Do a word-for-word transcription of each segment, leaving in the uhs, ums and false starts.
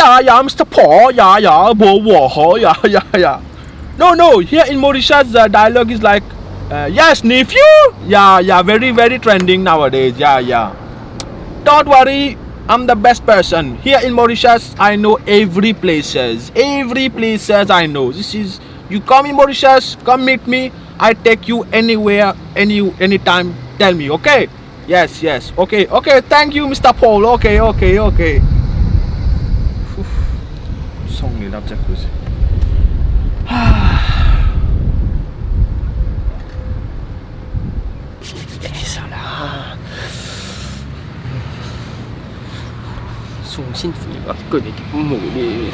Yeah, yeah, Mister Paul, yeah, yeah, bo, wo, ho, yeah, yeah, yeah. No, no, here in Mauritius, the dialogue is like, uh, "Yes, nephew." Yeah, yeah, very, very trending nowadays. Yeah, yeah. Don't worry, I'm the best person. Here in Mauritius, I know every places. Every places I know. This is, you come in Mauritius, come meet me. I take you anywhere, any, anytime. Tell me, okay? Yes, yes. Okay, okay. Thank you, Mister Paul. Okay, okay, okay. Ouf. Son li la, bien koze. Ah. Eh, sa la. Son si fini pa konek pou mor li.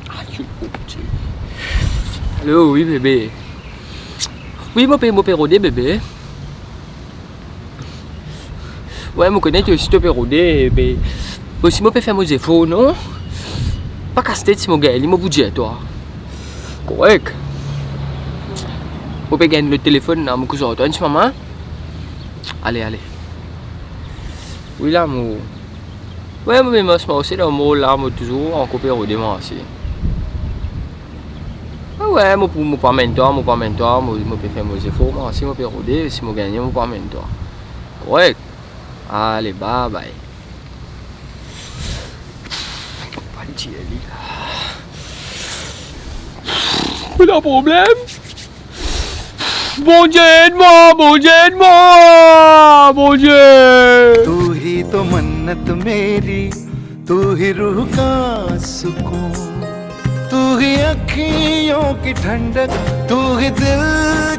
Ayo, Bondie. Alo, wi, bebe. Wi, mo pe, mo pe rode, bebe. Wi, mo kone to osi to pe rode, me mo osi mo pe fer mo zefor, non? Pa kas tet, si mo gagn li, mo pou dir twa. Korek. Mo pe gagn lot telefonn la, mo kouz ar twa enn ti moman. Ale, ale. Wi, lamour. Wi, mo mem mars marse dan mol la, mo touzour ankor pe rode marse. Ah wi, mo pou, mo pou amenn twa, mo pou amenn twa, mo, mo pe fer mo zefor, marse, mo pe rode, si mo gagne, mo pou amenn twa. Korek. Ale, bye bye. Pa dir li la. Ena problem. Bondie, ed mwa, Bondie, ed mwa, Bondie. तू ही तो मन्नत मेरी, तू ही रूह का सुकून, तू ही अखियों की ठंडक, तू ही दिल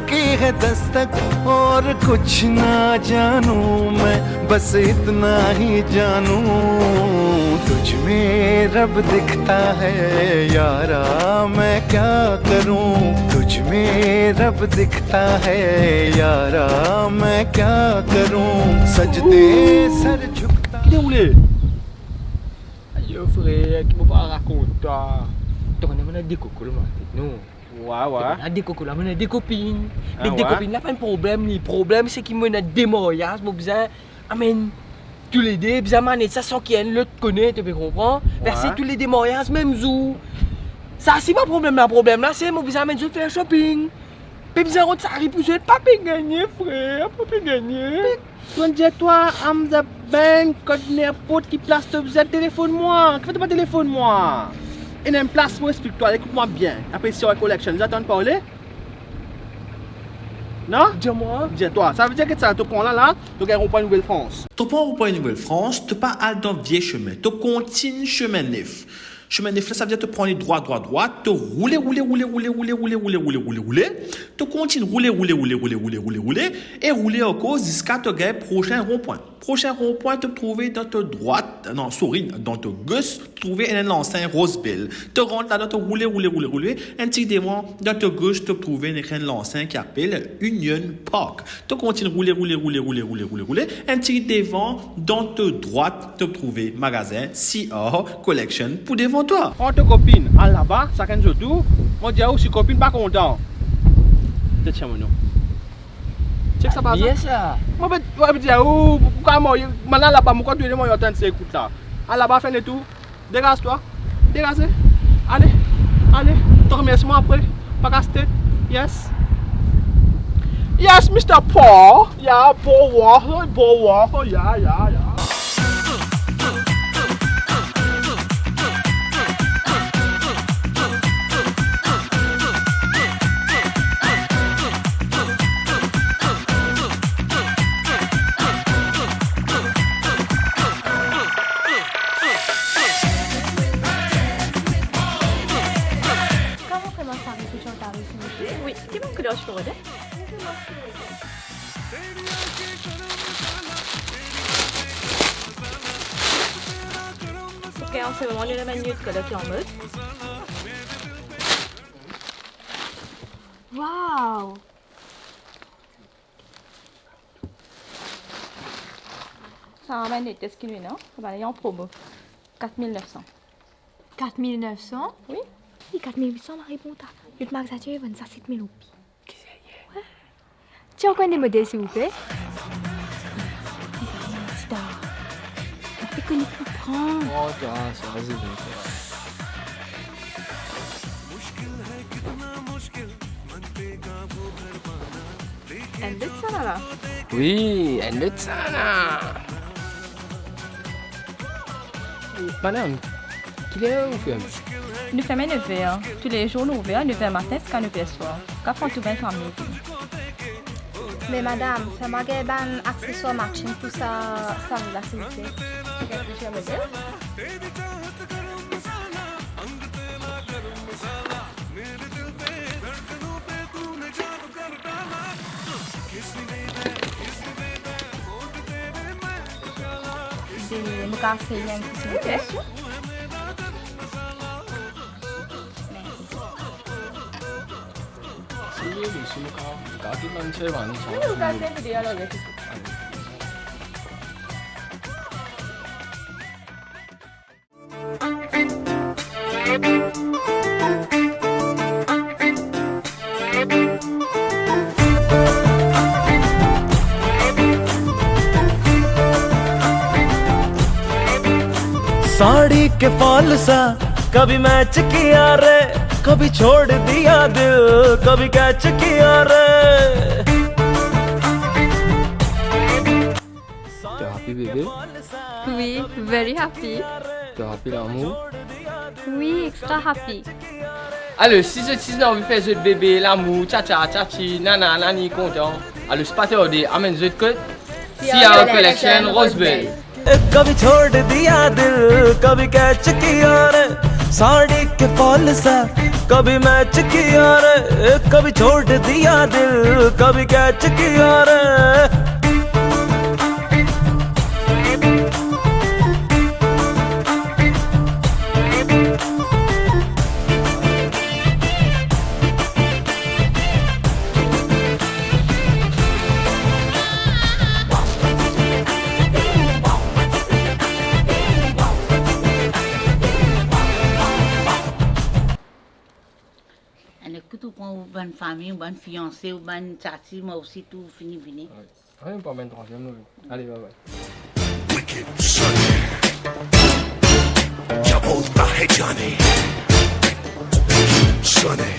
की है दस्तक, और कुछ ना जानूं मैं, बस इतना ही जानूं, तुझ में रब दिखता है यारा, मैं क्या करूं, तुझ में रब दिखता है यारा, मैं क्या करूं, सजदे सर झुकता. Ki de roule? Ayo, frer, ki mo pou rakont twa? To kone mo ena de koko lor mo latet, non? Wi, wi. To kone de koko la, mo ena de kopinn. Ah, me de wi. Kopinn la pa enn problem, li. Problem, se ki mo ena de maryaz, mo bizin amenn toulede, bizin manez sa san ki enn lot kone, to pe konpran? Wi. Fer se toulede maryaz mem zour. Sa si pa problem la, problem la, se mo bizin amenn zot fer shopping. Pe bizin rod sari pou zot, pa pe gagne, frer, pa pe gagne. To'nn dir twa, I'm the bank, kot ninport ki plas to bizin, telefonn mwa. Kifer to pa telefonn mwa? Ena enn plas mo explik twa, ekout mwa bien. Apre si ar collection, zot tann parle? Non? Dir mwa. Dir twa. Savedir ki sa to pran la, la, to gagn ronpwin Nouvelle France. To pran ronpwin Nouvelle France, to pa al dan vie semin, to kontign semin nef. Semin nef la, savedir to pran li drwa, drwa, drwa, to roule, roule, roule, to kontign roule, roule, e roule ankor ziska to gagn prosin ronpwin. Prosin ronpwin to trouve dan to drwat, non, sorry, dan to gos, trouve enn, enn lansegn Rose Bell. To rant ladan, to roule, roule, roule, roule, enn tigit devan, dan to gos, to trouve enn, enn lansegn ki apel Union Park. To kontign roule, roule, roule, enn tigit devan, dan to drwat, to trouve magazin C R Collection pou devan twa. Pran to kopinn, al laba, sakenn zot tour. Mo dir ou, si kopinn pa kontan, to tir mo non. Chek sa pa sa. Bien sa. Mo pe, mo pe dir ou, pou ka mo, mo al laba, mo kontign mo tann se ekout la. Al laba, fer letour. Degaz twa. Degaze. Ale. Ale. To remersi mwa apre. Pa kas tet. Yes. Yes, Mister Paul. Ya, Paul Walker, Paul Walker. Ya, ya, ya. Kan mo koumans arive dan Paris, wi. Ki bann kouler to pe rode? Ok, an se moman, nou ena bann nude colour ki an mod. Wow! Sa bann latest ki nou ena, sa bann la an promo. Kat mil nef san. Kat mil nef san? Wi. Wi, kat mil nef san, mari bon ta. Lot magazin ti vann sa set mil roupi. Wi. Ti ankor enn de model, silvouple? Kouma pou pran? Oh, twa, sa, vas-y, donk, euh. Enn lot sa la. Wi, enn lot sa la. Madam, kiler ou ferme? Nou ferme never. Toulezour nou ouver never matin ziska never swar. Kapav pran tou bann fami vini. Me madam, fer mwa gagn bann akseswar matching pou sa sari la, silvouple. Gagn plizier model. Be, mo kapav sey enn kou, silvouple? Mersi. Sey li, si mo kapav, mo kapav gagn enn sey bann, wi, mo kapav sey video alor, wi. Sari के फॉल सा कभी मैच किया रे, कभी छोड़ दिया दिल, कभी कैच किया रे। T'es happy, bébé? Wi, very happy. T'es happy, lamour? Wi, extra happy. Alor, si zot, si zot anvi fer zot bebe lamour, tchatcha, tchatchi, nana, nani, kontan, alor, pa tarde, amenn zot kot Siya Collection, Rose Bell. कभी छोड़ दिया दिल, कभी कैच किया रे, साड़ी के फॉल सा कभी मैच किया रे, कभी छोड़ दिया दिल, कभी कैच किया रे। Alor, kot ou pran ou bann fami, ou bann fianse, ou bann tchatchi, mwa osi tou fini vini. Wi. Wi, mo pran bann trwaziem, wi. Ale, bye bye. Wicked Sonny. क्या बोलता है जाने? Sonny.